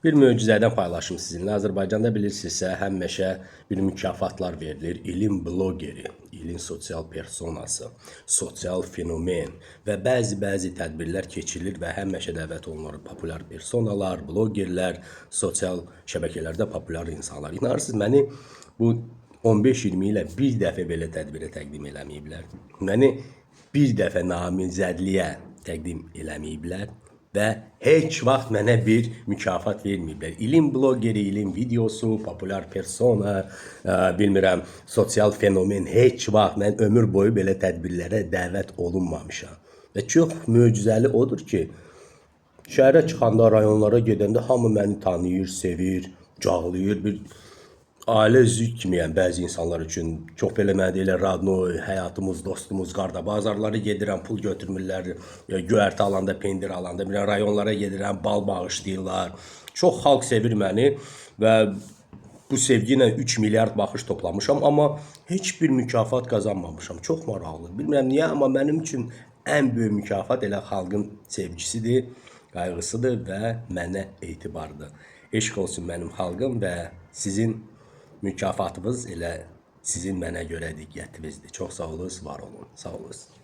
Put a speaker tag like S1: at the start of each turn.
S1: Bir möcüzədən paylaşım sizinlə. Azərbaycanda bilirsinizsə, həmişə bir mükafatlar verilir. İlin bloqeri, ilin sosial personası, sosial fenomen və bəzi-bəzi tədbirlər keçirilir və həmişə dəvət olunur populyar personalar, bloqerlər, sosial şəbəkələrdə populyar insanlar. İnanırsınız məni bu 15-20 ilə bir dəfə belə tədbirə təqdim eləməyiblər. Məni bir dəfə namizədliyə təqdim eləməyiblər və heç vaxt mənə bir mükafat verməyiblər. İlin bloqeri, ilin videosu, populyar persona, bilmirəm, sosial fenomen heç vaxt mən ömür boyu belə tədbirlərə dəvət olunmamışam. Və çox möcüzəli odur ki, şəhərə çıxanda, rayonlara gedəndə hamı məni tanıyır, sevir, cağlayır. Bir ailə üzvü kimiyəm bəzi insanlar üçün. Çox belə mənə deyirlər, radnoy, həyatımız, dostumuz, qarda. Bazarlara gedirəm, pul götürmürlər. Göyərti alanda, pendir alanda, bir rayonlara gedirəm, bal bağışlayırlar. Çox xalq sevir məni və bu sevgi ilə 3 milyard baxış toplamışam, amma heç bir mükafat qazanmamışam. Çox maraqlıdır. Bilmirəm niyə, amma mənim üçün ən böyük mükafat elə xalqın sevgisidir, qayğısıdır və mənə etibardır. Eşq olsun mənim xalqım və sizin mükafatınız elə sizin mənə görə diqqətinizdir. Çox sağ olunuz, var olun. Sağ olunuz.